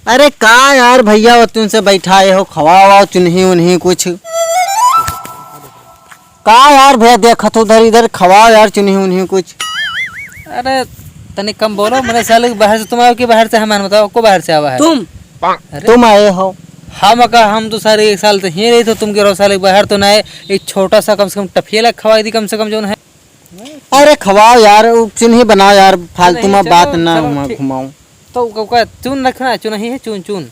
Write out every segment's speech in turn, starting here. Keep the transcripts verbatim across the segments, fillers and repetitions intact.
अरे का यार भइया, वो तुमसे बैठाए हो, खवाओ वाओ चुन्ही उन्ही कुछ। का यार भइया, देखत हो उधर इधर, खवाओ यार चुन्ही उन्ही कुछ। अरे तनी कम बोलो, मने साले बाहर से तुम आओ कि बाहर से हम आन, बताओ, को बाहर से आवा है? तुम। अरे। तुम आए हो। हम का, हम तो सारे एक साल से ही रही, तो तुम के रहो साले बाहर तो ना आए, एक छोटा सा कम से कम टफिया ला खवाई दी कम से कम जौन है। अरे खवाओ यार, उ चुन्ही बनाओ यार, फालतू नहीं, में चलो, बात ना चलो, हुआ ठीक। घुमाओ। तो क-, क-, चून रखना है, चुन्ही है, चून, चून।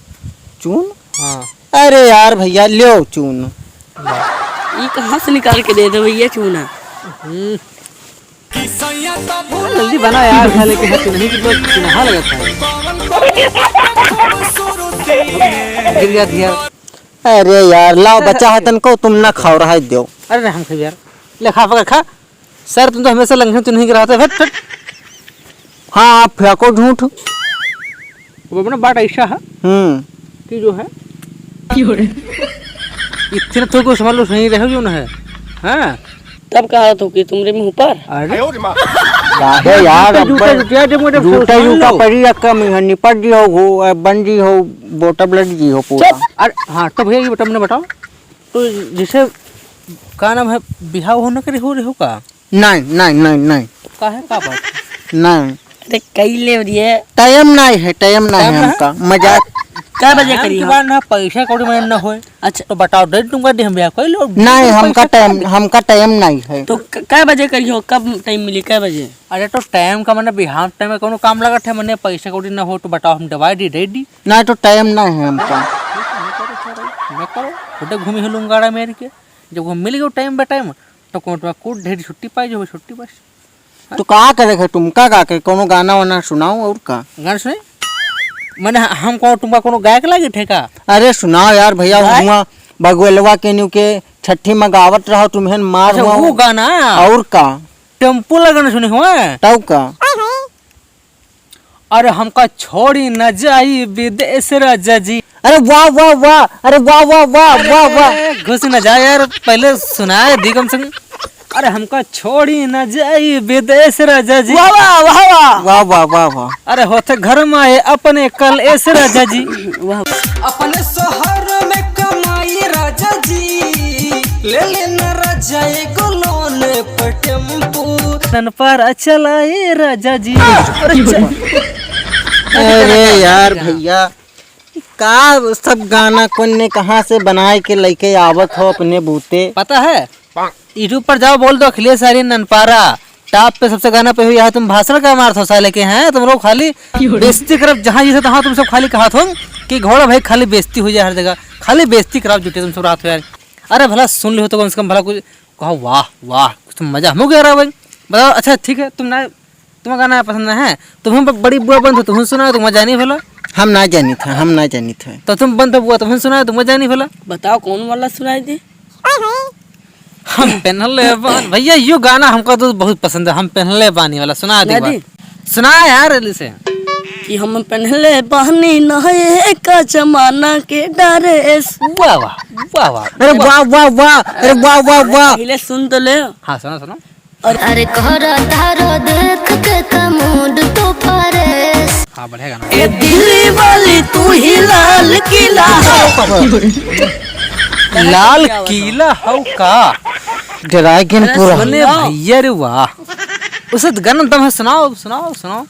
चून? हाँ। अरे यार भइया, ल्यो चून। ई कहाँ से निकाल के दे दे भइया चूना? हम्म। जल्दी बना यार, साले के हाथ नहीं कि तो चुनहा लगत है। गिर गया धिया। अरे यार, लाओ बचा है तनको, तुम ना खाओ, रहा दो। अरे नहीं, हम खाइबे यार। ले खा, पकड़ खा। सर, तुम तो हमेशा लंघन चुन्ही के रहते हो, हट, हट। हाँ, आप फेंको झूठ। वो अपना बात ऐसा है हम्म। कि जो है, क्यों रे? इतने तो को समझ लो, सही रहो, क्यों ना है? हाँ। तब कहा तो कि तुमरे मुंह पर। अरे। काहे यार, जूता, अब्बे जूता, जूता, जूता, जूता, सुन जूता लो। पड़ी रखा में है, निपट जी हो, हो, बन जी हो, बोटा ब्लड जी हो पूरा। चुप। अरे, हाँ, तो भइया, ये बता, मने बताओ, तो जैसे, का नाम है, बिहाव हो न करे हो रहे हो का? नहीं, नहीं, नहीं, नहीं। काहे, का बात? नहीं। अरे, कई ले रही है। टाइम नहीं है, टाइम नहीं टाइम है नहीं है? हमका। मजाक। कै बजे टाइम करी के हो? बाद ना पैसा कौड़ी में ना होए। अच्छा। तो बताओ, दे दूंगा, दे हम ब्याह कर लो। नहीं, हमका पैसा टाइम, कौड़ी। हमका टाइम नहीं है। तो क-, कै बजे करी हो? कब टाइम मिली, कै बजे? अरे, तो टाइम का मने बिहान टाइम में कोनो काम लगत है, मने पैसा कौड़ी ना हो, तो बताओ, हम दवाई दी, दे दी। नहीं, तो टाइम नहीं है हमका। मैं करो, उधर घूमी हो लुंगाड़ा मेर के। जब वो मिल गयो टाइम बे टाइम, तो कोर्ट में कोर्ट ढेर छुट्टी पाई जो छुट्टी बस। तो का करे है तुम? का, का करे? कोनो गाना वाना सुनाओ और का? गाना सुने? मने हम को तुमका कोनो गायक लागे थे का? अरे सुनाओ यार भइया, गाय? हुआ बगुएलवा के न्यू के छठी में गावत रहो तुम्हें मार अच्छा, हुआ। वो गाना? और का? टेम्पो लगन सुने हुआ? तब का? अरे हमका छोड़ी न जाई विदेश राजा जी। अरे वाह, वाह, वाह, अरे वाह, वाह, वाह, वाह, वाह। अरे घुस न जा यार, पहले सुनाए दी कम से कम। अरे हमका छोड़ी न जाई विदेश राजा जी। वाह, वाह, वाह, वाह। वाह, वाह, वाह, वाह। अरे होत घर में आए अपने कलेश राजा जी। वाह। अपने शहर में कमाई राजा जी, ले लेना राजा एगो लोन पर टेम्पू। नन पर चलाए राजा जी। अरे च-, अरे यार भइया, का सब गाना कौन ने कहाँ से बनाए के लेके आवत हो अपने बूते? पता है, YouTube पर जाओ, बोल दो अखिलेश आर्यन ननपारा, top पे सबसे गाना पे हुई है। तुम भाषण का मारत हो साले के, हैं तुम लोग खाली बेइज्जती करब, जहाँ जैसे तहाँ तुम सब खाली कहत हो कि घोड़ा भाई खाली बेइज्जती हुई जाए हर जगह, खाली बेइज्जती कराब जुटे तुम सब रात हो यार। अरे भला सुन लिहो तो कम से कम भला कुछ कहो, वाह, वाह, कुछ तो मजा हमको आ रहा है भाई। बताओ, अच्छा, ठीक है, तुम ना, तुम्हें गाना पसंद है, तुम्हें ब-, बड़ी बुआ बंद हो, तुम्हें सुनाओ, तुम्हें जानी भला? हम ना जानी था, हम ना जानी था। तो तुम बंद हो बुआ, तुम्हें सुनाओ, तुम्हें जानी भला? बताओ, कौन वाला सुनाई दे? हम पहनले बान-, भइया, यो गाना हमका तो बहुत पसंद है, हम पहनले बानी वाला, सुना दे सुना एक बार। दे। सुना यार, जल्दी से। कि हम पहनले बानी नए का जमाना के ड्रेस। वाह, वाह, वाह, वाह। अरे वाह, वाह, वाह, अरे वाह, वाह, वाह। पहले सुन तो ले। हाँ, सुनो, सुनो। और अरे कहर तारो देख के का मूड तो फरेश। हाँ, बढ़िया गाना। ए दिल्ली वाली तू ही लाल किला हो। लाल किला हो का? डराए गेन अरे पूरा। सुने भैया रे वाह। उसे तो गाना दम है, सुनाओ, सुनाओ, सुनाओ।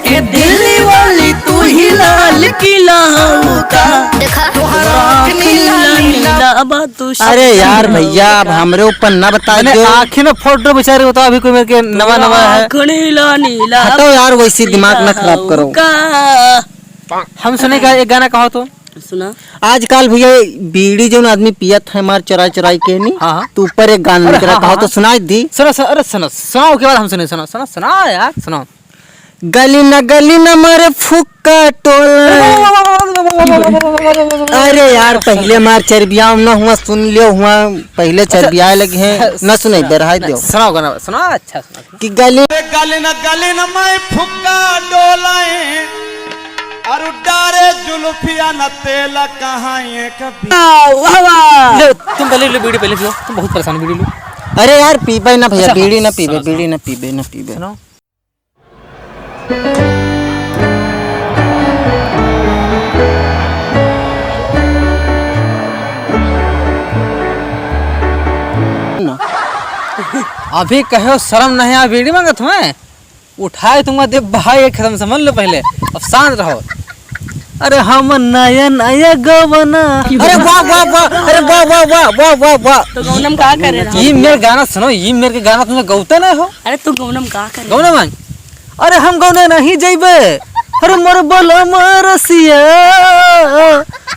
ए दिल्ली वाली तू ही लाल किला हो का? देखा। तोहरा आँख नीला नीला बा तू अरे यार भैया, अब हमरे ऊपर ना बता मैंने दो। आँखें ना फोड़ दो बेचारे को, तो अभी कोई मेरे के नवा नवा है। आँख नीला नीला हटो यार, वैसे दिमाग ना खराब करो। का? हम सुने का एक गाना कहो तो। सुना। आजकल भैया बीड़ी जौन आदमी पियत है मार चुराई चुराई के नी, हाँ, हाँ। तो ऊपर एक गाना अरे निकला हाँ, कहो हाँ, तो हाँ। सुनाई दी। सुनो, सुनो, अरे सुनो, सुनाओ के बाद हम सुने, सुनो, सुनो, सुनाओ यार, सुनाओ। गली न गली न मारे फुक्का टोला। अरे यार, पहले मार चरबिया न हुआ, सुन लियो हुआ, पहले अच्छा, चरबिया लगे हैं, स-, न सुनाई दे रहा है, न, दो। सुनाओ गाना, सुनाओ, अच्छा सुनाओ। कि गली गली न गली न मैं फुक्का डोलाए, अरु डारे जुल्फिया न तेल कहाँ एक बी- वाह, वाह, वाह। ले, तुम पहले लो, बीड़ी पहले पियो, तुम बहुत परेशान हो, बीड़ी लो। अरे यार, पीबे ना भैया, अच्छा, बीड़ी ना हाँ, पीबे, सुनो, बीड़ी सुनो। ना पीबे, ना पीबे। सुनो। अभी कहो शर्म नहीं आ, बीड़ी मांगत हुए? उठाए तुम दे भाई, एक खत्म समझ लो पहले, अब शांत रहो। अरे हम नया नया गवना। अरे वाह, वाह, वाह, अरे वाह, वाह, वाह। तो गौनम का करे रहा? ये मेरे गाना सुनो, ये मेरे के गाना तुमने गौते नहीं हो। अरे तू गौनम का करे? गौनम है? अरे हम गौने नहीं जइबे, अरे मोर बलम रसिया,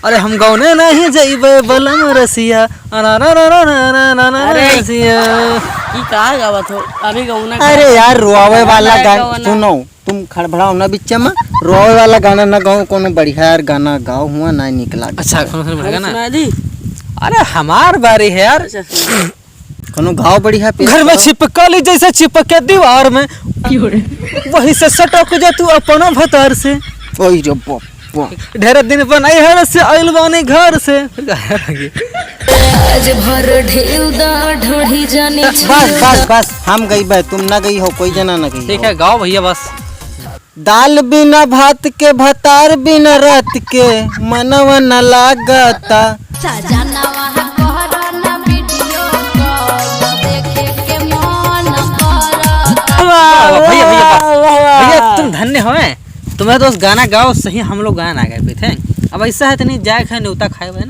अरे हम गौने नहीं जइबे बलम रसिया, अरे रसिया। ई का गावत हो? अभी गौना अरे यार, रोआवे वाला गाना सुनो, तुम खड़बड़ाओ ना बीच में, रोआवे वाला गाना ना गाओ, कोनो बढ़िया यार गाना गाओ हुआ ना, निक लागे। अच्छा, कौन सा बढ़िया गाना? सुना दी। अरे हमार बारी है यार। अच्छा, सुना। कोनो गाओ बढ़िया पेश घर में करो। छिपकली जैसे चिपक के दीवार में, वही से सटक जा तू अपना भतार से। ओए रे बाप रे। ढेर दिन बनाई हर से आइल बानी घर से। फिर गाया लगी। आज भर ढेव दा ढोढ़ी जाने बस, बस, बस, हम गइबे, तुम ना गई हो, कोई जना ना गई ठीक हो। है, गाओ भैया बस। दाल बिना भात के, भतार बिना रात के, मनवा न लागता। सजनवा कहरो न वीडियो कॉल, देखे के मन करता। वाह, वाह, भैया, भैया, वाह, वाह, वाह। भैया, तुम धन्य हो, तुम्हें दोस्त गाना गाओ सही, हम लोग गाना ना गा पाइत है। अब ऐसा है, तनी जाए खाए, न्योता खाए हुए ना।